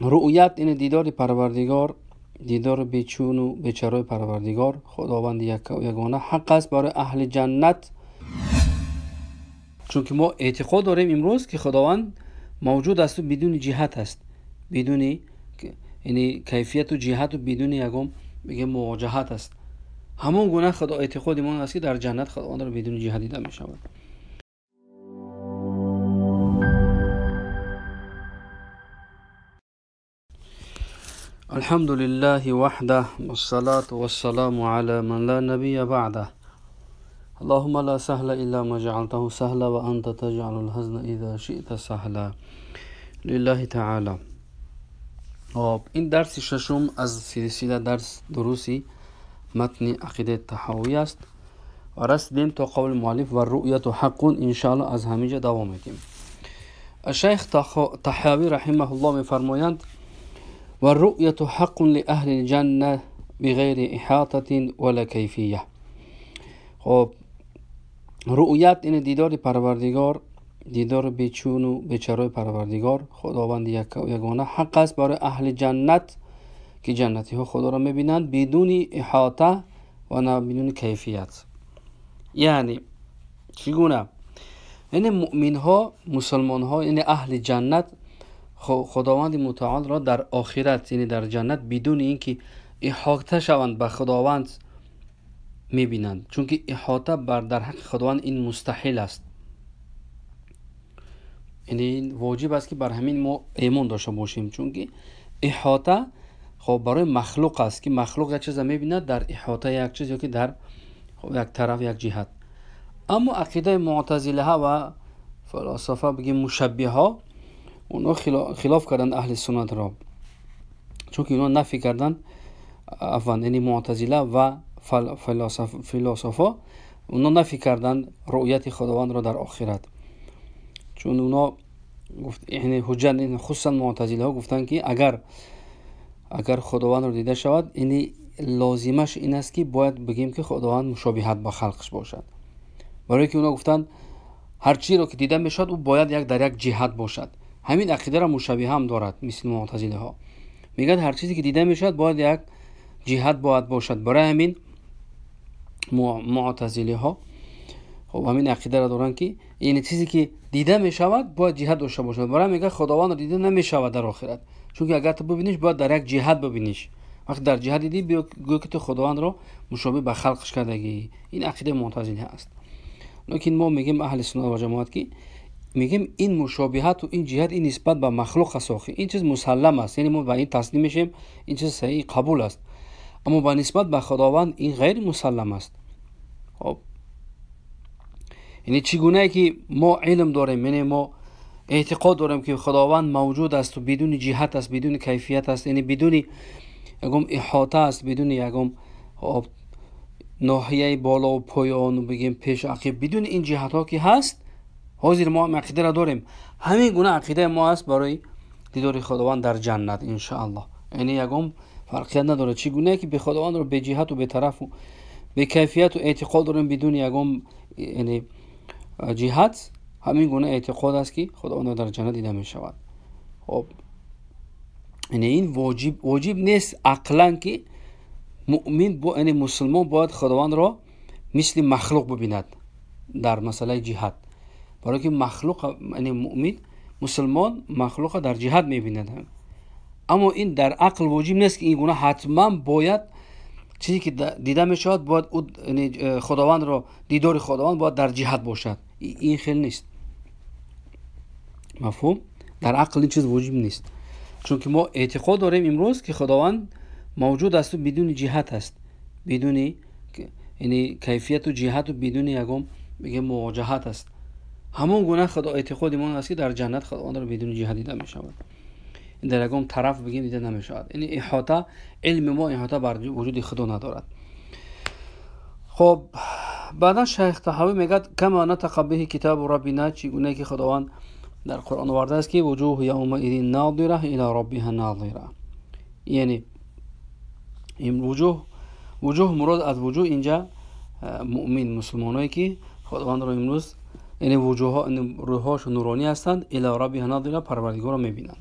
Руъят яъне дидори Парвардигор, дидори бечуну бечарои Парвардигор, Худованди ягона ҳақ аст барои аҳли ҷаннат. Чунки мо эътиқод дорем имрӯз, ки Худованд мавҷуд асту бидуни ҷиҳат аст, бидуни яъне кайфияту ҷиҳату бидуни ягон бигем мувоҷаҳат аст. Ҳамон гуна Худо эътиқоди мо аст, ки дар ҷаннат Худовандро бидуни ҷиҳат дида мешавад. الحمد لله وحده، والصلاة والسلام على من لا نبي بعده. اللهم لا سهل إلا ما جعلته سهلا وأنت تجعل الحزن إذا شئت سهلا. لله تعالى. این درس ششم از سلسله درس دروسی متن عقیده طحاوی است و رسیدیم تا قول مؤلف و رؤیت حق. انشاءالله از همینجا دوام میدیم. شیخ طحاوی رحمه الله میفرمایند: والرؤية حق لأهل الجنة بغير إحاطة ولا كيفية. خب رؤیت این دیدار پروردگار، دیدار بیچون و بیچاره پروردگار، خداوند یگانه حق است برای اهل جنت که جنتی ها خدا را میبینند بدون احاطه و نه بدون کیفیت. یعنی چگونه؟ یعنی مؤمن ها، مسلمان ها، یعنی اهل جنت خداوند متعال را در آخرت یعنی در جنت بدون اینکه احاطه شوند به خداوند میبینند، چون که احاطه بر در حق خداوند این مستحیل است. یعنی این واجب است که بر همین ما ایمان داشته باشیم، چون که احاطه خب برای مخلوق است که مخلوق یک چیز میبیند در احاطه یک چیز یا که در خب یک طرف یک جهت. اما عقیده معتزله ها و فلاسفه بگیم مشبه ها، اونا خلاف کردن اهل سنت را، چون که اونا نفی کردن عفوا یعنی معتزله و فلاسفه اونا نفی کردن رؤیت خداوند را در آخرت. چون اونا گفت یعنی حجت، خصوصا معتزله ها گفتن که اگر خداوند را دیده شود یعنی لازمش این است که باید بگیم که خداوند مشابهت با خلقش باشد. برای که اونا گفتن هر چی را که دیده میشد او باید یک در یک جهت باشد. همین عقیده را مشابه هم دارد مثل معتزله ها، میگن هر چیزی که دیده میشد باید یک جهت باید باشد. برای همین معتزله ها خب همین عقیده را دارن که یعنی چیزی که دیده میشود باید جهت داشته باشد. برای میگه خداوند را دیده نمیشود در آخرت، چون که اگر تو ببینیش باید در یک جهت ببینیش. وقتی در جهت دیدی گویا که تو خداوند را مشابه به خلقش کردگی. این عقیده معتزله است. لیکن ما میگیم اهل سنت و جماعت که میگیم این مشابهت و این جهت این نسبت به مخلوق است، این چیز مسلم است، یعنی ما به این تسلیم میشیم، این چیز صحیح قبول است. اما با نسبت به خداوند این غیر مسلم است. خب یعنی چگونه که ما علم داریم، یعنی ما اعتقاد داریم که خداوند موجود است و بدون جهت است، بدون کیفیت است، یعنی بدون یکم احاطه است، بدون یکم خب ناحیه بالا و پایان و بگیم پیش عقب، بدون این جهت ها که هست، حاضر ما هم عقیده را داریم. همین گونه عقیده ما است برای دیدار خداوند در جنت انشاءالله. یعنی یکم فرقیت نداره چگونه که به خداوند رو به جهت و به طرف و به کیفیت و اعتقاد داریم بدون یکم یعنی جهت، همین گونه اعتقاد است که خداوند در جنت دیده می شود. خب یعنی این واجب نیست عقلا که مؤمن با یعنی مسلمان باید خداوند را مثل مخلوق ببیند در مسئله جهت. برای که مخلوق یعنی مؤمن مسلمان مخلوق در جهت میبیند، اما این در عقل واجب نیست که این گونه حتما باید چیزی که دیده میشود باید یعنی خداوند را دیدار خداوند باید در جهت باشد. این خیلی نیست. مفهوم؟ در عقل این چیز واجب نیست، چون که ما اعتقاد داریم امروز که خداوند موجود است و بدون جهت است، بدون یعنی کیفیت و جهت و بدون یکم بگیم مواجهت است. همون گونه خدا اعتقاد ما است که در جنت خداوند را بدون جهت دیده می شود، در یکم طرف بگیم دیده نمی شود. یعنی احاطه علم ما احاطه بر وجود خدا ندارد. خب بعدا شیخ طحاوی میگه کما نطق به کتاب ربنا، چگونه که خداوند در قرآن آورده است که وجوه یومئذ ناظره الی ربها ناظره. یعنی این وجوه مراد از وجوه اینجا مؤمن مسلمانایی که خداوند را امروز یعنی وجوه روح‌هاش نورانی هستند، الی ربها ناظره، پروردگار را میبینند.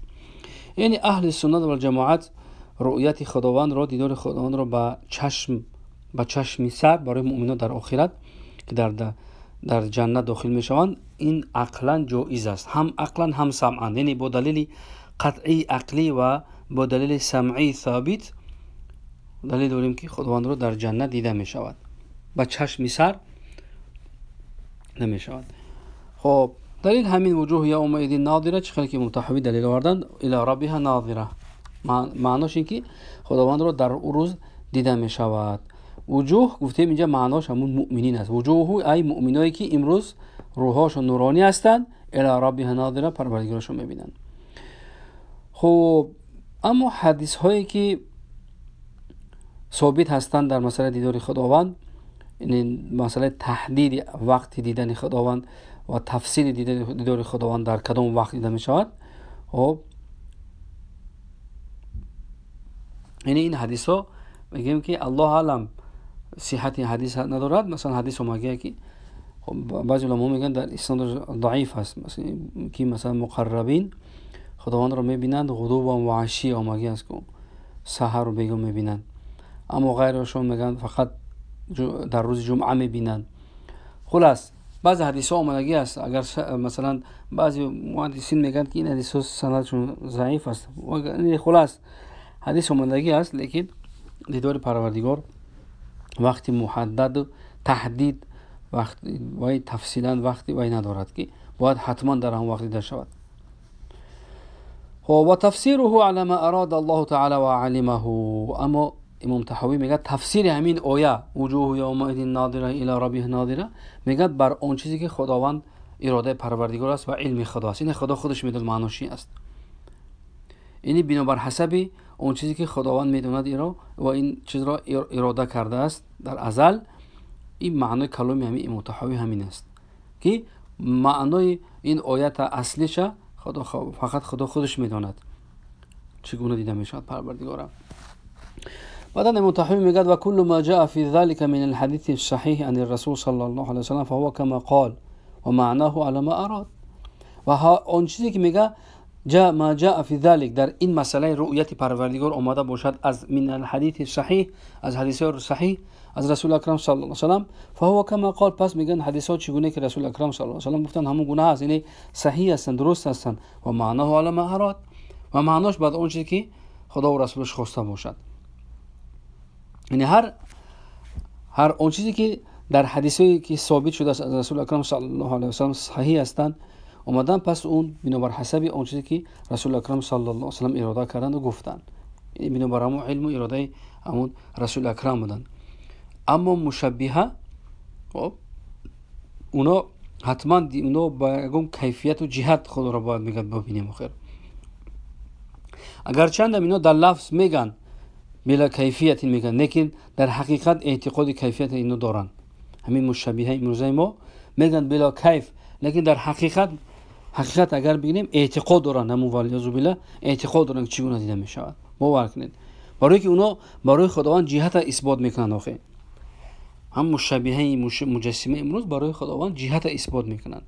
Яъне аҳли суннат ва ҷамоат рӯяти худовандро, дидори худовандро ба чашми сар барои муъминон дар охират ки дар ҷаннат дохил мешаванд, ин ақлан ҷоиз аст, ҳам ақлан ҳам самъан, яъне бо далели қатъии ақлӣ ва бо далели самъии собит далел дорем ки худовандро дар ҷаннат дида мешавад, ба чашми сар намешавад. Хоб далил ҳамин вуҷуҳ яумаидин нодира, чӣ хеле ки Имом Таҳавӣ далел оварданд, ила раббиҳа нодира, маънош ин ки худовандро дар ӯ рӯз дида мешавад. Вуҷуҳ гуфтем инҷа маънош ҳамун муъминин аст. Вуҷуҳу ай муъминое ки имрӯз рӯҳҳошон нуронӣ ҳастанд, ила раббиҳа нодира, парвардигорашон мебинанд. Хуб, аммо ҳадисҳое ки собит ҳастанд дар масъалаи дидори худованд, яъне масъалаи таҳдиди вақти дидани худованд ва тафсири дидори худованд дар кадом вақт дида мешавад, хоб яъне ин ҳадисҳо мегӯем ки аллоҳ аълам сиҳати ҳадис надорад. Масалан ҳадис омадагие ки баъзе уламо мегӯянд дар иснодаш даиф аст, ки масалан муқаррабин худовандро мебинанд ғудуван ва ашия омадагӣ аст, ку саҳару бегоҳ мебинанд, аммо ғайрашон мегӯянд фақат дар рӯзи ҷумъа мебинанд. Хулас баъзе ҳадисҳо омадагӣ аст, агар масалан баъзе муҳаддисин мегӯянд ки ин ҳадисҳо санадшон заиф аст. Хулас ҳадис омадагӣ аст, лекин дидори парвардигор вақти муҳаддаду таҳдид вай тафсилан вақти вай надорад ки бояд ҳатман дар ҳамон вақт дида шавад. Ва тафсируҳу ала ма арада Аллоҳу таала ва алимаҳу. Аммо Имом Таҳавӣ мегӯяд тафсири ҳамин оя вуҷуҳу яумаидин нодира ила раббиҳа нодира, мегӯяд бар он чизе ки худованд иродаи парвардигор аст ва илми худо аст. Ин худо худаш медонад маънош чи аст. Ини бинобар ҳасаби он чизе ки худованд медонад иро ва ин чизро ирода кардааст дар азал, ин маънои каломи ҳамин Имом Таҳавӣ ҳамин аст ки маънои ин оята аслиша фақат худо худаш медонад чӣ гуна дида мешавад парвардигора. بعدن امام طحاوی میگه و كل ما جاء في ذلك من الحديث الصحيح عن الرسول صلى الله عليه وسلم فهو كما قال ومعناه على ما اراد. و آن چیزی که میگه جاء ما جاء في ذلك در این مسئله رؤیت پروردگار آمده باشد از من الحديث الصحيح، از حدیث صحیح از رسول اکرم صلی الله علیه و سلم، فهو كما قال. پس میگن حدیث ها چگونه که رسول اکرم صلی الله علیه و سلم گفتن همون گونه است، یعنی صحیح هستند، درست هستند. و معناه على ما اراد، و معناش بعد اون چیزی که خدا و رسولش خواسته باشد. یعنی هر آن چیزی که در حدیثی که ثابت شده است از رسول اکرم صلی الله علیه و سلم صحیح هستند اومدن، پس اون بنابر حسب آن چیزی که رسول اکرم صلی الله علیه و سلم اراده کردند و گفتند، یعنی بنابر همون علم و اراده همون رسول اکرم بودند. اما مشبهه خب اونا حتما اونا با یکم کیفیت و جهت خود را باید میگن ببینیم. آخر اگرچند اینا در لفظ میگن بلا کیفیت میگن، لیکن در حقیقت اعتقاد کیفیت اینو دارن. همین مشابهه امروزه ما میگن بلا کیف، لیکن در حقیقت اگر بگیریم اعتقاد دارن، همون والیاذ بالله اعتقاد دارن که چگونه دیده میشود. باور کنید برای که اونا برای خداوند جهت اثبات میکنن. آخه هم مشابهه مجسمه امروز برای خداوند جهت اثبات میکنن.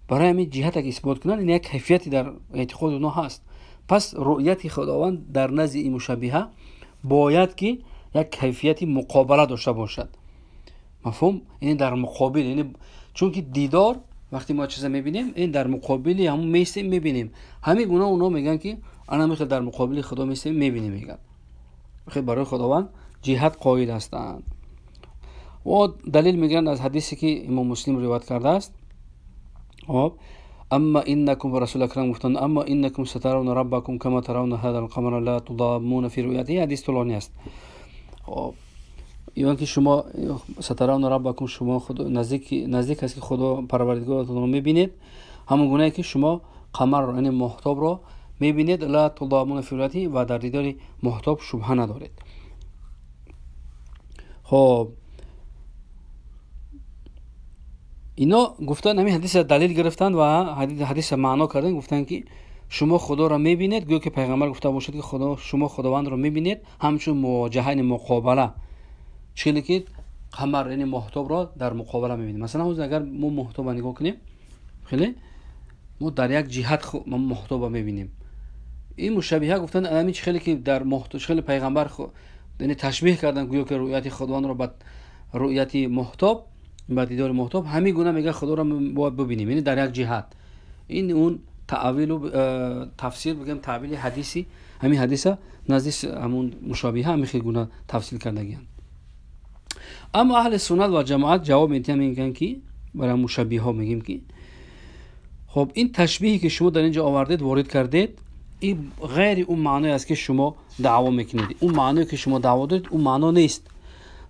برای همین جهت که اثبات کنن این یک کیفیتی در اعتقاد اونا هست. پس رؤیت خداوند در نزد این مشابهه باید که یک کیفیت مقابله داشته باشد. مفهوم؟ یعنی در مقابل، یعنی چون که دیدار وقتی ما چیزا میبینیم این در مقابل همون میستیم میبینیم. همین گونه اونا میگن که انا میخواد در مقابل خدا میستیم میبینیم، میگن خیلی برای خداوند جهت قائل هستند. و دلیل میگن از حدیثی که امام مسلم روایت کرده است. خب اما انکم، رسول اکرم گفتند اما انکم سترون ربکم کما ترون هذا القمر لا تضامون فی رؤیته. حدیث طولانی است. خب ایوان که شما سترون ربکم، شما خود نزدیک است که خدا پروردگارتون رو میبینید، همون گونه که شما قمر رو یعنی ماهتاب رو میبینید، لا تضامون فی رؤیته، و در دیدار ماهتاب شبهه ندارید. خب اینا گفتن همین حدیث دلیل گرفتن و حدیث معنا کردن، گفتن که شما خدا را میبینید، گویا که پیغمبر گفته باشد که خدا شما خداوند را میبینید همچون مواجهه، یعنی مقابله، چیزی که قمر یعنی ماهتاب را در مقابله میبینیم. مثلا اگر ما ماهتاب نگاه کنیم، خیلی ما در یک جهت ماهتاب میبینیم، Ин мушаббиҳа гуфтанд ҳамин чӣ хеле ки дар моҳ, хеле пайғамбар яъне ташбеҳ карданд гӯё ки рӯяти худовандро ба рӯяти моҳтоб, ба дидори моҳтоб, ҳамин гуна мегӯяд худоро бояд бибинем, яъне дар як ҷиҳат. Ин он таъвилу тафсир бигӯем, таъвили ҳадиси ҳамин ҳадиса назди ҳамун мушобиҳа ҳамин хел гуна тафсил кардагианд. Аммо аҳли суннат ва ҷамоат ҷавоб медиҳанд, мегӯянд ки барои мушаббиҳо мегӯем ки хоб ин ташбиҳе ки шумо дар ин ҷо овардед, ворид кардед, ин ғайри он маъное аст ки шумо даъво мекунед. Он маъное ки шумо даъво доред, он маъно нест,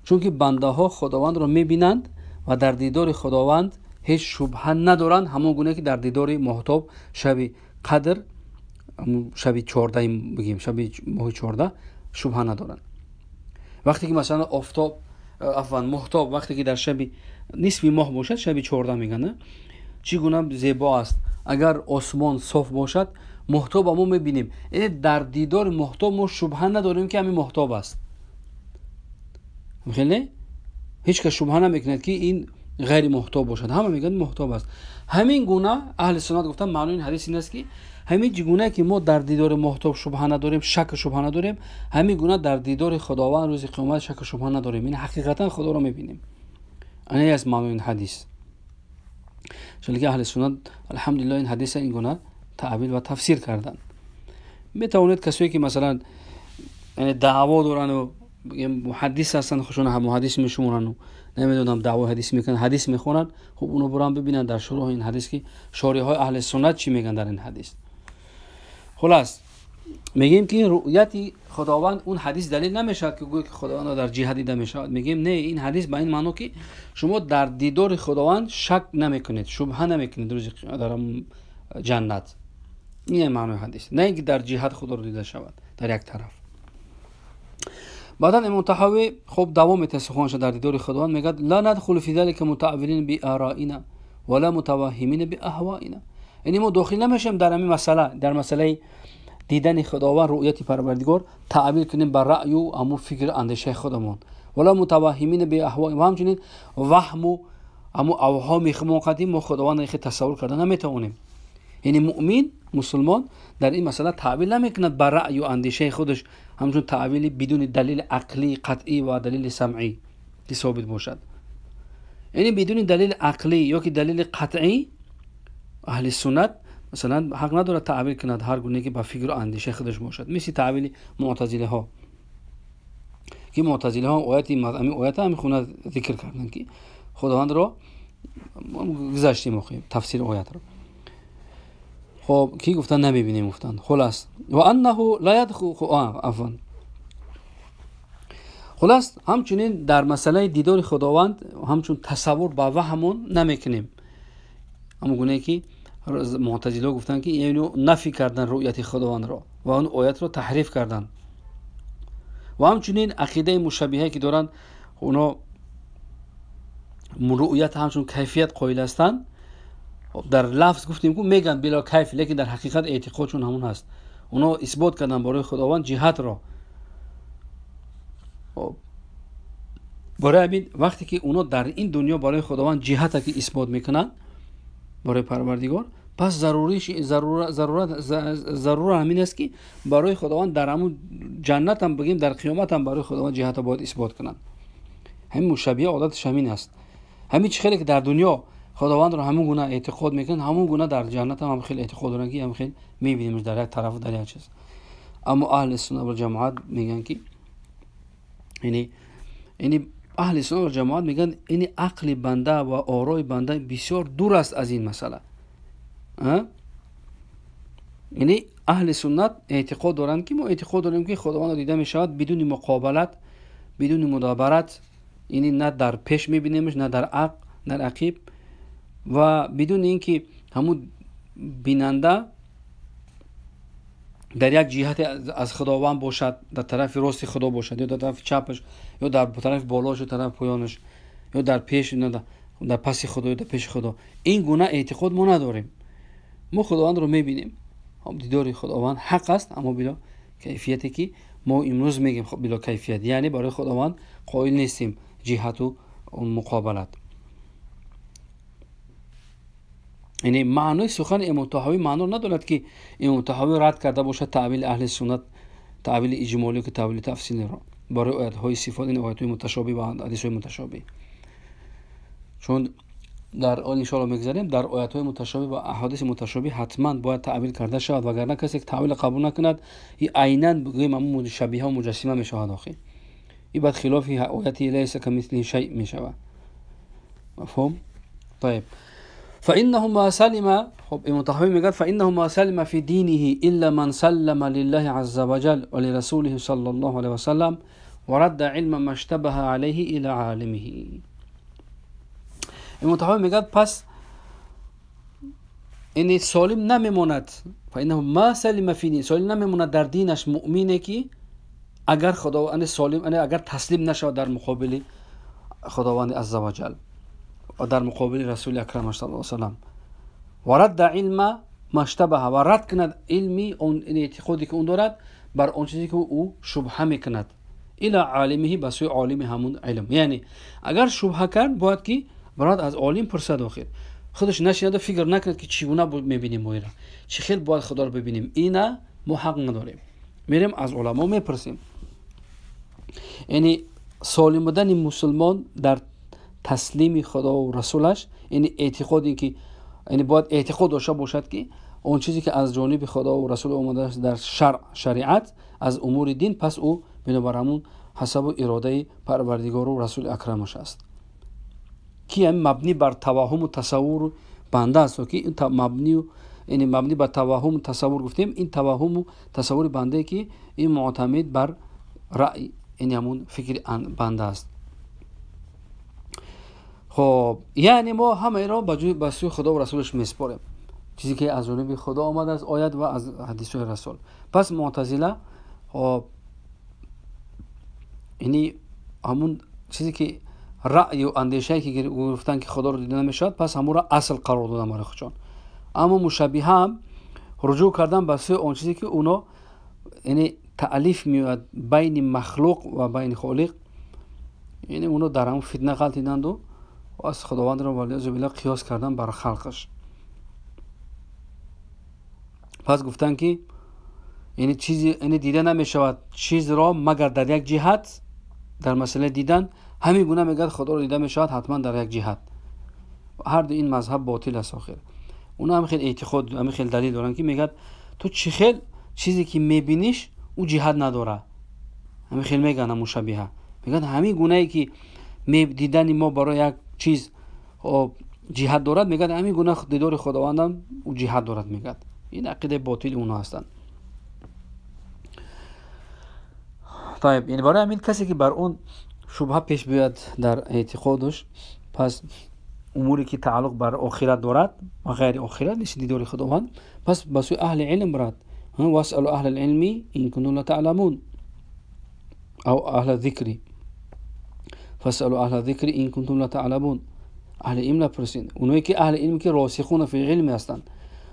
чунки бандаҳо худовандро мебинанд ва дар дидори худованд ҳеҷ шубҳа надоранд, ҳамон гуна ки дар дидори моҳтоб шаби қадр, шаби 14 бигем, шаби моҳи 14 шубҳа надоранд. Вақте ки масалан офтоб, афван, моҳтоб вақте ки дар шаби нисфи моҳ бошад, шаби 14 мегӯянд, чӣ гуна зебо аст. Агар осмон соф бошад, моҳтоба мо мебинем. Яъне дар дидори моҳтоб мо шубҳа надорем ки ҳамин моҳтоб аст. Хеле ҳеҷ кас шубҳа намекунад ки ин ғайри моҳтоб бошад, ҳама мегӯянд моҳтоб аст. Ҳамин гуна аҳли суннат гуфтанд маънои ин ҳадис ин аст ки ҳамин гуна ки мо дар дидори моҳтоб шубҳа надорем, шак шубҳа надорем, ҳамин гуна дар дидори худованд рӯзи қиёмат шак шубҳа надорем, яъне ҳақиқатан худоро мебинем. Ана аст маънои ин ҳадис. Чунки аҳли суннат алҳамдулиллоҳ ин ҳадиса ин гуна таъвил ва тафсир карданд. Метавонед касое ки масалан яъне даъво доранд муҳаддис ҳастанд, худшон муҳаддис мешуморанд, намедонам даъвои ҳадис мекунанд, ҳадис мехонанд, хуб онро буран бибинанд дар шуруҳи ин ҳадис ки шориҳои аҳли суннат чӣ мегӯянд дар ин ҳадис. Хулас мегӯем ки рӯяти худованд он ҳадис далил намешавад ки гӯё ки худовандро дар ҷиҳат дида мешавад. Мегӯем не, ин ҳадис ба ин маъно ки шумо дар дидори худованд шак намекунед, шубҳа намекунед рӯзи дар ҷаннат. Ин маънои ҳадис, на ин ки дар ҷиҳат худоро дида шавад дар як тараф. Баъдан имом Таҳавӣ хуб давом медиҳад суханашро дар дидори худованд, мегӯяд ла надхулу фи залика мутааввилин биароина ва ла мутаваҳҳимина биаҳвоина. Яъне мо дохил намешавем дар ҳамин масъала, дар масъалаи дидани худованд, рӯяти парвардигор, таъвил кунем ба раъю ҳамун фикр андешаи худамон. Ва ла мутаваҳҳимина биаҳвоина, ва ҳамчунин ваҳму ҳамун авҳоми худамон қадим мо худовандро хеле тасаввур карда наметавонем. Яъне муъмин, мусулмон дар ин масъала таъвил намекунад ба раъю андешаи худаш, ҳамчун таъвили бидуни далели ақлӣ қатъӣ ва далели самъӣ ки собит бошад. Яъне бидуни далели ақлӣ ё ки далели қатъӣ аҳли суннат масалан ҳақ надорад таъвил кунад ҳар гуна ки ба фикру андешаи худаш бошад, мисли таъвили муътазилаҳо ки муътазилаҳо ояти ҳамин оята ҳамин хуна зикр карданд ки худовандро гузаштем охир тафсири оятро. Хоб ки гуфтанд намебинем гуфтанд. Хулас ва аннаҳу ла ядху афван. Хулас ҳамчунин дар масъалаи дидори худованд ҳамчун тасаввур ба ваҳмон намекунем. Ҳамон гунае ки муътазилаҳо гуфтанд ки яъне нафи кардан рӯяти худовандро ва он оятро таҳриф карданд. Ва ҳамчунин ақидаи мушаббиҳае ки доранд, оно рӯят ҳамчун кайфият қоил ҳастанд. Дар лафз гуфтем ку мегӯянд било кайф, лекин дар ҳақиқат эътиқодшон ҳамон ҳаст. Оно исбот карданд барои худованд ҷиҳатро. Барои ҳамин вақте ки оно дар ин дунё барои худованд ҷиҳата ки исбот мекунанд барои парвардигор, пас зарура ҳамин аст ки барои худованд дар ҳамун ҷаннатам бигем, дар қиёматам барои худованд ҷиҳата бояд исбот кунанд. Ҳамин мушаббиҳа одаташ ҳамин аст. Ҳамин чӣ хеле ки дар дунё худовандро ҳамун гуна эътиқод мекунанд, ҳамун гуна дар ҷаннат ҳам хеле эътиқод доранд ки ҳам хеле мебинемш дар як тарафу дар як чиз. Аммо аҳли суннат вал ҷамоат мегӯянд ки яъне аҳли суннат вал ҷамоат мегӯянд яъне ақли банда ва орои банда бисёр дур аст аз ин масъала. Яъне аҳли суннат эътиқод доранд ки мо эътиқод дорем ки худовандро дида мешавад бидуни муқобалат, бидуни мудобарат, яъне на дар пеш мебинемш, на дар ақл, дар ақиб, ва бидуни ин ки ҳамун бинанда дар як ҷиҳате аз худованд бошад, дар тарафи рости худо бошад ё дар тарафи чапаш ё дар тарафи болош ё тарафи поёнаш ё дар пеш, дар паси худо ё дар пеши худо. Ин гуна эътиқод мо надорем. Мо худовандро мебинем. Дидори худованд ҳақ аст, аммо било кайфияте ки мо имрӯз мегӯем било кайфият, яъне барои худованд қоил нестем ҷиҳату муқобалат. Яъне маънои сухани имом Таҳавӣ маъно надорад, ки имом Таҳавӣ рад карда бошад таъвили аҳли суннат, таъвили иҷмолӣ ки таъвили тафсилиро барои оятҳои сифот, ин оятҳои муташобиҳ ва ҳадисҳои муташобиҳ. Чун дар он иншоалло мегзарем, дар оятҳои муташобиҳ ва аҳодиси муташобиҳ ҳатман бояд таъвил карда шавад, вагарна касе ки таъвилро қабул накунад, и айнан бигӯем ҳамун мушаббиҳа ва муҷассима мешавад. Охир и баъд хилофи ояти лайса камислиҳи шай мешавад. Мафҳум? طيب فإنه ما سلم، خب امام طحاوي میگه فإنه ما سلم في دينه إلا من سلم لله عز وجل ولرسوله صلى الله عليه وسلم ورد علم ما اشتبه عليه إلى عالمه. امام طحاوي میگه پس این سالم نمیماند، فإنه ما سلم في دينه، سالم نمیماند در دینش مؤمنه که اگر خداوند سالم، اگر تسلیم نشود در مقابل خداوند عز وجل و در مقابل رسول اکرم صلی الله علیه و سلم، و رد علم ما اشتبه، و رد کند علمی اون اعتقادی که اون دارد بر اون چیزی که او شبهه میکند، الى عالمه، به سوی عالم همون علم. یعنی اگر شبهه کرد باید که براد از عالم پرسد، آخر خودش نشیند و فکر نکند که چگونه میبینیم ما ایرا، چه خیلی باید خدا رو ببینیم، اینا ما حق نداریم، میریم از علما میپرسیم. یعنی سالم بودن مسلمان در تسلیم خدا و رسولش، یعنی اعتقاد این که یعنی باید اعتقاد داشته باشد که اون چیزی که از جانب خدا و رسول آمده است در شرع شریعت از امور دین، پس او بنابر همون حسب و اراده پروردگار و رسول اکرمش است که مبنی بر توهم و تصور بنده است. که این مبنی، یعنی مبنی بر توهم و تصور گفتیم، این توهم و تصور بنده که این معتمد بر رأی، یعنی همون فکر بنده است. خب یعنی ما همه را به سوی خدا و رسولش میسپاریم، چیزی که از جانب خدا آمده از آیت و از حدیث رسول. پس معتزله خب یعنی همون چیزی که رأی و اندیشه که گفتن که خدا رو دیده نمیشد، پس همون را اصل قرار دادن برای خودشان. اما مشابه هم رجوع کردن به سوی آن چیزی که اونا یعنی تألیف میاد بین مخلوق و بین خالق، یعنی اونا در همون فتنه غلطیدند و از خداوند را والعیاذ بالله قیاس کردن بر خلقش. پس گفتن که یعنی چیزی یعنی دیده نمیشود چیز را مگر در یک جهت. در مسئله دیدن همین گونه میگه خدا رو دیده میشود حتما در یک جهت. هر دو این مذهب باطل است. آخر اونا هم خیلی اعتقاد، هم خیلی دلیل دارن که میگه تو چه خیلی چیزی که میبینیش او جهت نداره. همین خیلی میگن مشابهه، میگن همین گونه ای که دیدن ما برای یک چیز جهت دارد، میگن همین گونه دیدار خداوندم او جهت دارد. میگه این عقیده باطل اونا هستند. طيب یعنی برای همین کسی که بر اون شبهه پیش بیاد در اعتقادش، پس اموری که تعلق بر آخرت دارد و غیر آخرت نیست دیدار خداوند، پس به سوی اهل علم برد. واسألوا اهل العلم ان كنتم لا تعلمون او اهل الذکر، فاسألوا اهل الذکر ان كنتم لا تعلمون. اهل علم را پرسین، اونایی که اهل علم که راسخون فی علم هستند،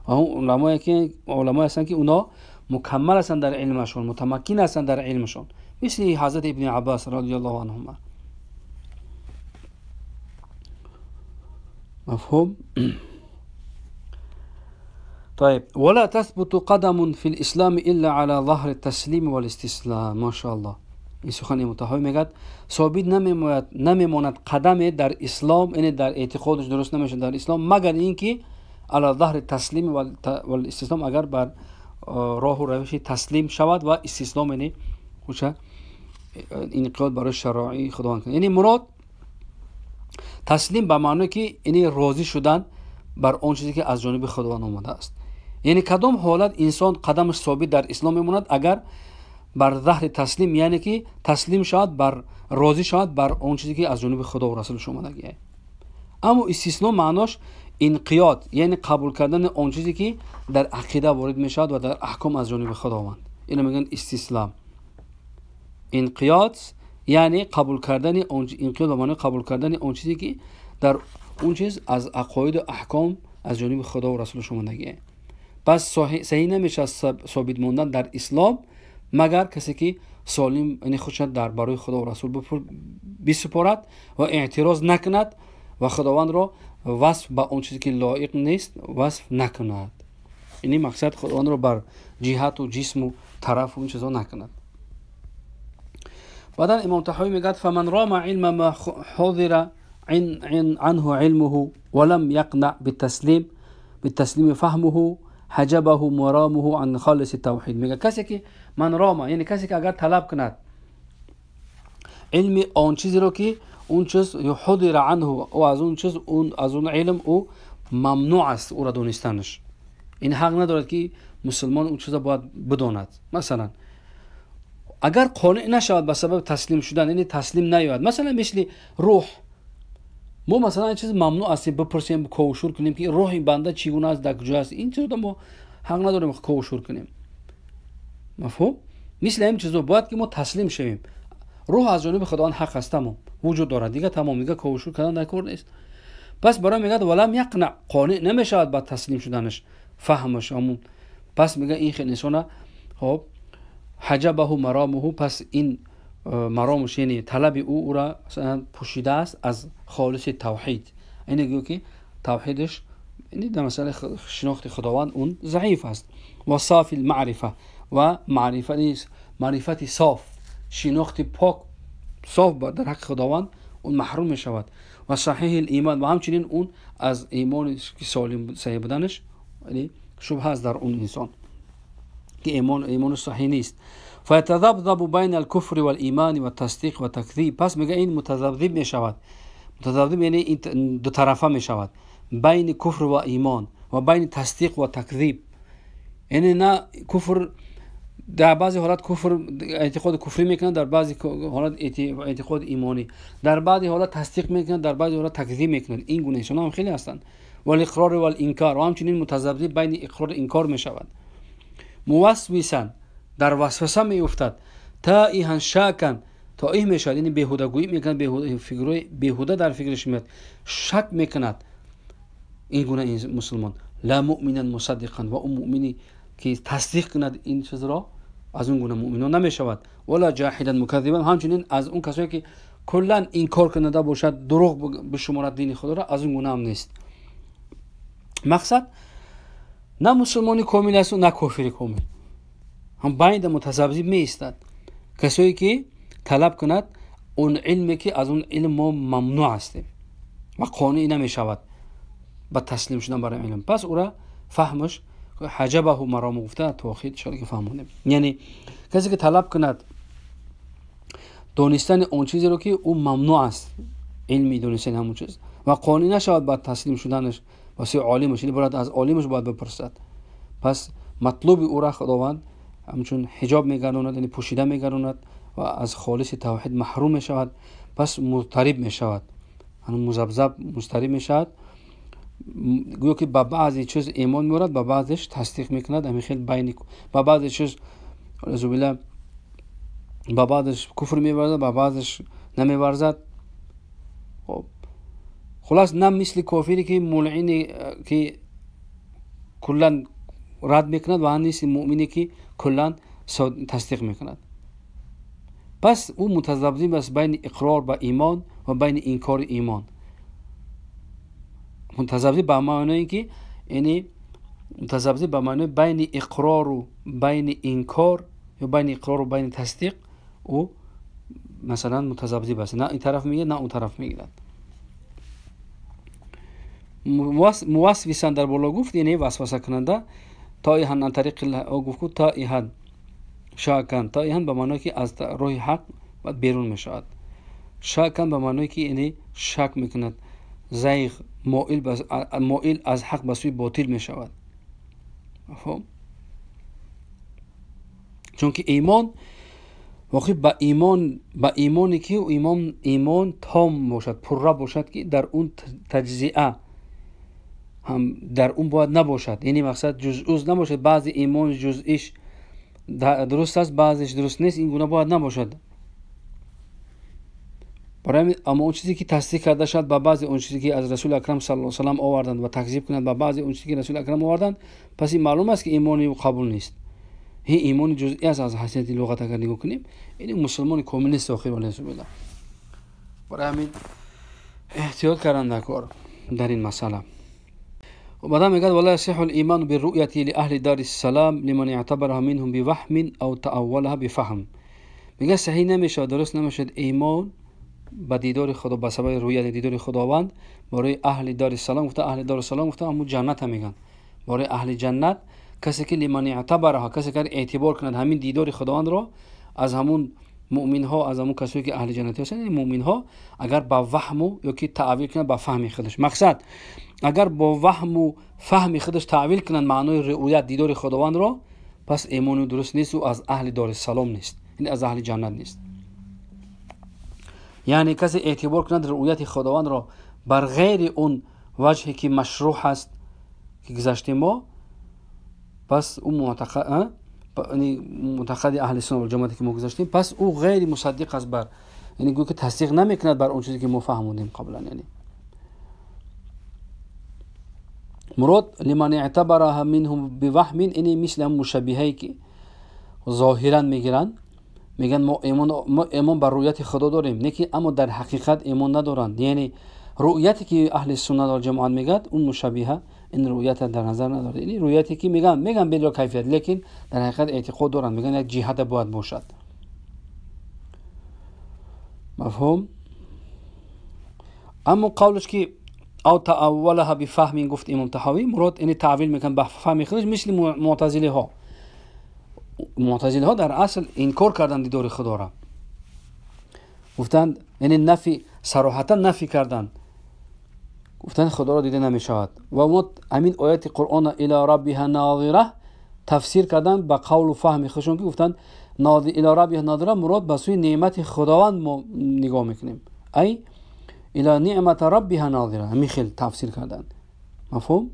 علمایی که علمای هستند که اونا مکمل هستند در علمشون، متمکن هستند در علمشون، مثل حضرت ابن عباس رضی الله عنهما. مفهوم؟ طيب ولا تثبت قدم في الإسلام إلا على ظهر التسليم والاستسلام. ما شاء الله. این سخن متحوی میگه ثابت نمیماند قدم در اسلام، یعنی در اعتقادش درست نمیشه در اسلام، مگر اینکه على ظهر التسلیم والاستسلام، اگر بر راه و روش تسلیم شود و استسلام، یعنی خوشه انقیاد برای شرایع خداوند کنه. یعنی مراد تسلیم به معنی که یعنی راضی شدن بر آن چیزی که از جانب خداوند آمده است. یعنی کدام حالت انسان قدمش ثابت در اسلام میماند؟ اگر بر ظهر تسلیم، یعنی که تسلیم شود، بر راضی شود بر آن چیزی که از جانب خدا و رسولش آمده. اما استسلام معناش انقیاد، یعنی قبول کردن آن چیزی که در عقیده وارد میشود و در احکام از جانب خداوند. اینو میگن استسلام. انقیاد یعنی قبول کردن آن، انقیاد به معنی قبول کردن آن چیزی که در اون چیز از عقاید و احکام از جانب خدا و رسولش آمده. پس صحیح نمیشه ثابت ماندن در اسلام مگر کسی که سالم، یعنی خودش در برای خدا و رسول بسپارد و اعتراض نکند و خداوند را васф ба он чизе ки лоиқ нест васф накунад. Яъне мақсад худовандро бар ҷиҳату ҷисму тарафу ин чизо накунад. Баъдан Имом Таҳавӣ мегӯяд: фаман рома илма ма ҳузира عنه علمه ولم يقنع بالتسليم فهمه حجبه مرامه عن خالص التوحيد. میگه کسی که من راما، یعنی کسی که اگر طلب کند علم آن چیزی رو که اون چیز حضر عنه، او از اون چیز، اون از اون علم او ممنوع است او را دونستنش، این حق ندارد که مسلمان اون چیز را باید بداند. مثلا اگر قانع نشود به سبب تسلیم شدن، یعنی تسلیم نیاید، مثلا مثل روح، ما مثلا این چیز ممنوع است بپرسیم، کوشور کنیم که روح این بنده چگونه است، در کجا است، این چیز ما حق نداریم کوشور کنیم. مفهوم؟ مثل این چیزا باید که ما تسلیم شویم. روح از جانب خداوند حق است، تمام وجود دارد دیگه، تمام دیگه کوشور کردن در کار نیست. پس برای میگه ولم یقنع، قانع نمیشود با تسلیم شدنش، فهمش همون. پس میگه این خیلی انسان خب حجبه مرامه، پس این مرامش یعنی طلب او را پوشیده است از خالص توحید. اینه گویا که توحیدش یعنی در مسئله شناخت خداوند اون ضعیف است. و صافی المعرفه، و معرفت نیست، معرفت صاف، شناخت پاک صاف در حق خداوند اون محروم می شود. و صحیح الایمان، و همچنین اون از ایمان که سالم صحیح بودنش یعنی شبهه است در اون انسان که ایمان صحیح نیست. فیتذبذب بین الکفر والایمان والتصدیق والتکذیب. پس میگه این متذبذب می شود، متذبذب یعنی این دو طرفه می شود، بین کفر و ایمان و بین تصدیق و تکذیب. یعنی نه کفر در بعضی حالات کفر اعتقاد کفری میکنند، در بعضی حالات اعتقاد ایمانی، در بعضی حالات تصدیق میکنند، در بعضی حالات تکذیب میکنند. این گونه انسان هم خیلی هستند. والاقرار والانکار، و همچنین متذبذب بین اقرار و انکار می شود. موسوسا، در وسوسه می افتد. تائها شاکا، تائه می شود، یعنی بیهوده گویی میکند، بیهوده فکرای بیهوده در فکرش میاد، شک میکند. این گونه مسلمان لا مؤمنا مصدقا، و اون مؤمنی که تصدیق کند این چیز را از اون گونه مؤمنان نمی شود. ولا جاحدا مکذبا، همچنین از اون کسایی که کلا انکار کننده باشد، دروغ بشمارد دین خدا را، از اون گونه هم نیست. مقصد نه مسلمانی کامل است و نه کافر کامل، هم بین متذبذب می ایستد. کسایی که طلب کند اون علمی که از اون علم ما ممنوع هستیم و قانع نمی شود با تسلیم شدن برای علم، پس او را فهمش حجبه مرام گفته توحید شده که فهمونیم. یعنی کسی که طلب کند دانستن اون چیزی رو که او ممنوع است، علمی دانستن همون چیز، و قانع نشود با تسلیم شدنش واسه عالمش، یعنی باید از عالمش باید بپرسد. پس مطلوب او را خداوند همچون حجاب میگرداند، یعنی پوشیده میگرداند و از خالص توحید محروم میشود. پس مضطرب میشود، یعنی مذبذب مضطرب میشود، گویا که به بعضی چیز ایمان میورد، به بعضیش تصدیق میکند، همین خیلی بین به بعضی چیز اعوذ بالله به بعضش کفر میورزد، به بعضش نمیورزد. خب خلاص نه مثل کافری که ملعنی که کلا رد میکند و هم نیست مؤمنی که کلا تصدیق میکند. پس او متذبذب است بین اقرار به ایمان و بین انکار ایمان. متذبذب به معنی که یعنی متذبذب به معنی بین اقرار و بین انکار یا بین اقرار و بین تصدیق، او مثلا متذبذب است، نه این طرف میگه نه اون طرف میگیرد. موسوسا در بالا گفت یعنی وسوسه کننده، تائها عن طریق او گفت تائها شاکن، تائها به معنی که از راه حق بیرون میشود، شاکن به معنی که یعنی شک میکند، زیغ مائل از حق به سوی باطل می شود. مفهوم؟ چون که ایمان واقعی به ایمان، به ایمانی که ایمان تام باشد، پره باشد که در اون تجزیه هم در اون باید نباشد، یعنی مقصد جزء نباشد، بعضی ایمان جزئیش درست است بعضیش درست نیست، این گونه باید نباشد. برای اما اون چیزی که تصدیق کرده شد با بعضی اون چیزی که از رسول اکرم صلی الله علیه و سلم آوردند و تکذیب کنند با بعضی اون چیزی که رسول اکرم آوردند، پس این معلوم است که ایمانی او قبول نیست. این ایمان جزئی است از حیثیت لغت اگر نگاه کنیم، این مسلمان کامل نیست آخر والعیاذ بالله. برای همین احتیاط کردن در کار. дар ин масъала. Баъдан мегӯяд: ولا يصح الإيمان بالرؤية لأهل دار السلام لمن اعتبرها منهم بوهم أو تأولها بفهم. میگه صحیح نمیشود، درست نمیشود ایمان به دیدار خدا به سبب رؤیت دیدار خداوند برای اهل دار السلام. گفته اهل دار السلام گفته همون جنت هم میگن. برای اهل جنت کسی که لمن اعتبرها، کسی که اعتبار کند همین دیدار خداوند را از همون مؤمن ها، از همون کسایی که اهل جنت هستند، یعنی مؤمن ها اگر با وهم یا که تعویل کنند با فهم خودش، مقصد اگر با وهم و فهم خودش تعویل کنند معنای رؤیت دیدار خداوند را، پس ایمان درست نیست و از اهل دار السلام نیست، یعنی از اهل جنت نیست. یعنی کسی اعتبار کند رؤیت خداوند را بر غیر اون وجهی که مشروع است که گذشتیم ما، پس او معتقد، یعنی معتقد اهل سنت و جماعت که ما گذاشتیم، پس او غیر مصدق است بر، یعنی گویا که تصدیق نمیکند بر اون چیزی که ما فهموندیم قبلا. یعنی مراد لمن اعتبرها منهم بوهم، یعنی مثل هم مشابهی که ظاهرا میگیرن، میگن ما ایمان بر رؤیت خدا داریم، نه که اما در حقیقت ایمان ندارند. یعنی رؤیتی که اهل سنت و جماعت میگد اون مشابهه این رؤیت در نظر نداره، یعنی رؤیتی که میگن بلا کیفیت، لیکن در حقیقت اعتقاد دارن، میگن یک جهت باید باشد. مفهوم؟ اما قولش که او تأولها بفهم گفت امام طحاوی، مراد یعنی تعویل میکن به فهم خودش، مثل معتزله ها. معتزله ها در اصل انکار کردن دیدار خدا را، گفتند یعنی نفی، صراحتا نفی کردند، گفتند خدا را دیده نمی شود. و ما همین آیت قرآن الی ربها ناظره تفسیر کردن به قول و فهم خودشون که گفتند الی ربها ناظره مراد به سوی نعمت خداوند ما نگاه میکنیم، ای الی نعمت ربها ناظره، همین خیلی تفسیر کردند. مفهوم؟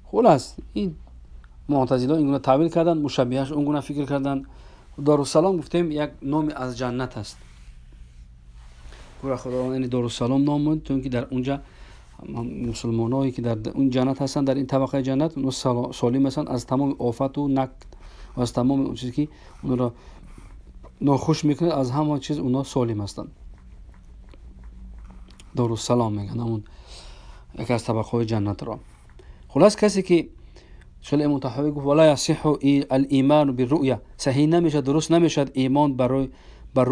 خلاص این معتزله این گونه تعبیر کردن، مشابهش اون گونه فکر کردن. دارالسلام گفتیم یک نام از جنت است. خداوند یعنی دارالسلام نام بود چون که در اونجا مسلمانایی که در اون جنت هستن، در این طبقه جنت، اونها سالم هستن از تمام آفت و نقد و از تمام اون چیزی که اونها را ناخوش میکنه، از همه چیز اونها سالم هستن. دارالسلام میگن همون یکی از طبقه های جنت را. خلاص کسی که شل امام طحاوی گفت ولا یصح الایمان بالرؤیا، صحیح نمیشه، درست نمیشد ایمان برای بر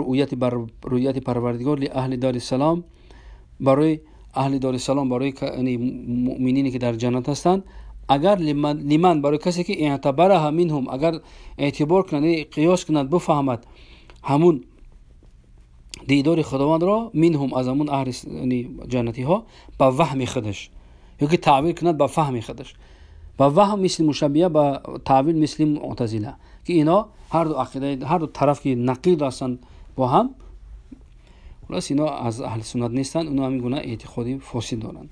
رؤیت پروردگار لاهل دار السلام، برای اهل دار السلام، برای یعنی مؤمنینی که در جنت هستند. اگر لمن برای کسی که اعتبرها منهم، اگر اعتبار کند، قیاس کند، بفهمد همون دیدار خداوند را، منهم از همون اهل یعنی جنتی ها، با وهم خودش، یا که تعبیر کند با فهم خودش، با وهم مثل مشابهه، با تعبیر مثل معتزله، که اینا هر دو عقیده، هر دو طرف که نقیض هستند با هم، خلاص اینا از اهل سنت نیستند، اونا همین گونه اعتقادی فاسد دارند.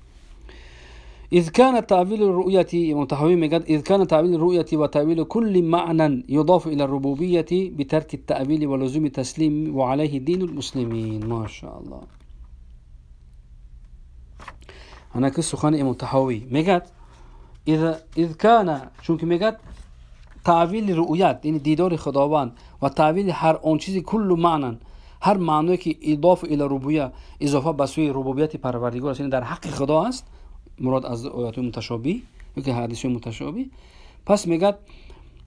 إذ كان تأويل الرؤية، متحوي مجد، إذ كان تأويل الرؤية وتأويل كل معنى يضاف إلى الربوبية بترك التأويل ولزوم التسليم وعليه دين المسلمين. ما شاء الله. أنا كسخان إمام تحوي مجد إذ كان چونکه میگد تأویل رؤیت یعنی دیدار خداوند و تأویل هر آن چیزی کل معنی، هر معنی که اضافه الی ربوبیه، اضافه به سوی ربوبیت پروردگار است، یعنی در حق خدا است، مراد از آیات متشابه یا که حدیث متشابه. پس میگد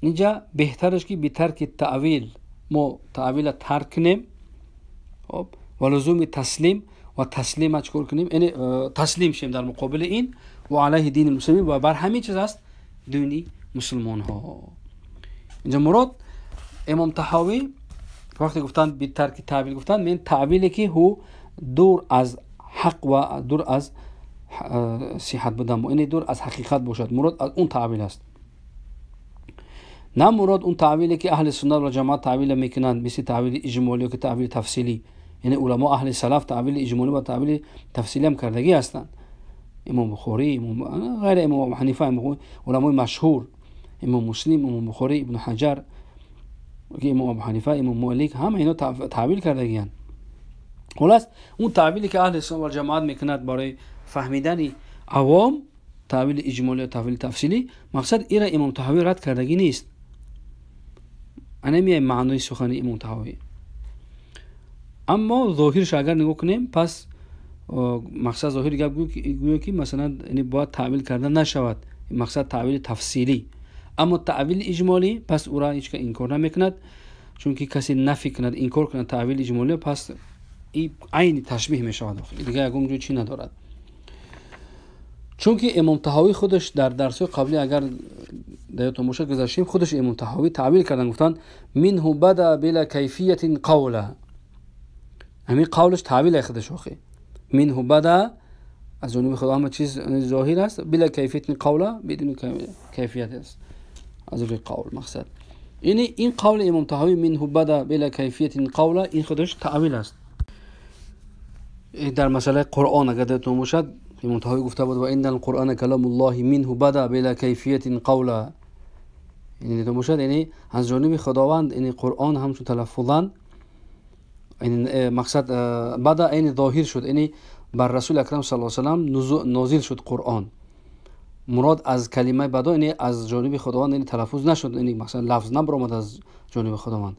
اینجا بهترش که به ترک تأویل، ما تأویل ترک کنیم، خب، و لزوم تسلیم و تسلیم چکار کنیم، یعنی تسلیم شیم در مقابل این، و علیه دین المسلمین، و بر همین چیز است دینی مسلمان ها. اینجا مراد امام طحاوی وقتی گفتن به ترک تأویل، گفتن من تأویلی که هو دور از حق و دور از صحت بودن، یعنی دور از حقیقت باشد، مراد از اون تأویل است. نه مراد اون تأویلی که اهل سنت و جماعت تأویل میکنند، مثل تأویل اجمالی و که تأویل تفصیلی، یعنی علما اهل سلف تأویل اجمالی و تأویل تفصیلی هم کردگی هستند. امام بخاری، امام غیر امام ابو حنیفه، علمای مشهور، امام مسلم، امام بخاری، ابن حجر، امام ابو حنیفه، امام مالک، همه اینا تأویل کردگی هستند. خلاص اون تأویلی که اهل سنت و جماعت میکند برای فهمیدن عوام، تأویل اجمالی و تأویل تفصیلی، مقصد ایرا امام طحاوی رد کردگی نیست. انا می معنای سخن امام طحاوی. Аммо зоҳирш агар нигоҳ кунем, пас мақсад зоҳири гап гӯё ки масалан бояд таъвил карда нашавад, мақсад таъвили тафсилӣ. Аммо таъвили иҷмолӣ пас ӯра ҳеҷ кас инкор намекунад, чунки касе нафӣ кунад, инкор кунад таъвили иҷмолӣ, пас айни ташбиҳ мешавад, дигар ягон ҷой чӣ надорад. Чунки Имом Таҳовӣ худаш дар дарсҳои қаблӣ агар даётон бошад гузаштем, худаш Имом Таҳовӣ таъвил кардан, гуфтанд минҳу бада била кайфиятин қавла. Ҳамин қавлаш таъвил худаш охи. Минҳу бада аз ҷониби Худо ҳама чиз зоҳир аст, била кайфиятин қавла бидуни кайфият аст аз рӯи қавл мақсад. Яъне ин қавли Имом Таҳовӣ минҳу бада била кайфиятин қавла, ин худаш таъвил аст. Дар масъалаи Қуръон агар даётон бошад, Имом Таҳовӣ гуфта буд ва инна алқуръана каламуллоҳи минҳу бада била кайфиятин қавла. Яъне даётон бошад, яъне аз ҷониби Худованд яъне Қуръон ҳамчун талаффузан мақсад бада яъне зоҳир шуд, яъне бар Расули Акрам саллаллоҳу алайҳи васаллам нозил шуд Қуръон. Мурод аз калимаи бадо яъне аз ҷониби Худованд яъне талаффуз нашуд, яъне масалан лафз набаромад аз ҷониби Худованд,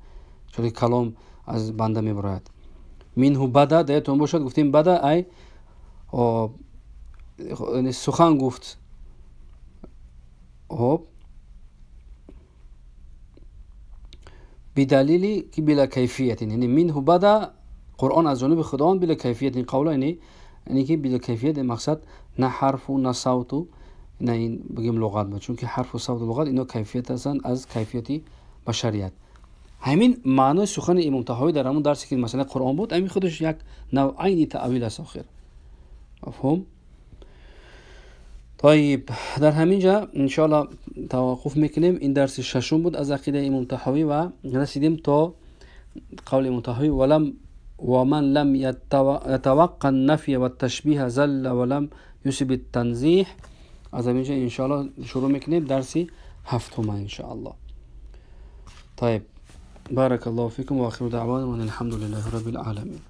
чунки калом аз банда мебарояд. Минҳу бада даётон бошад, гуфтем бада ай сухан гуфт. Хоб бидалили ки била кайфиятин, яъне минҳу бада Қуръон аз ҷониби Худованд била кайфиятин қавла, яъне ки била кайфият мақсад на ҳарфу на савту на ин бигем луғат буд, чунки ҳарфу савту луғат ино кайфият ҳастанд аз кайфияти башарият. Ҳамин маънои сухани Имом Таҳовӣ дар ҳамон дарсе ки масъалаи Қуръон буд, ҳамин худаш як нав айни таъвил аст охир. Мафҳум? Тайиб, дар ҳамин ҷа иншоаллоҳ таваққуф мекунем. Ин дарси шашум буд аз ақидаи Имом Таҳовӣ ва расидем то қавли Имом Таҳовӣ валам ومن لم يتوقع النفي والتشبيه زل ولم يسب التنزيح. از ҳамин ҷа иншоаллоҳ шурӯъ мекунем дарси ҳафтума иншоаллоҳ. طيب، بارك الله فيكم وآخر دعوانا وأن الحمد لله رب العالمين.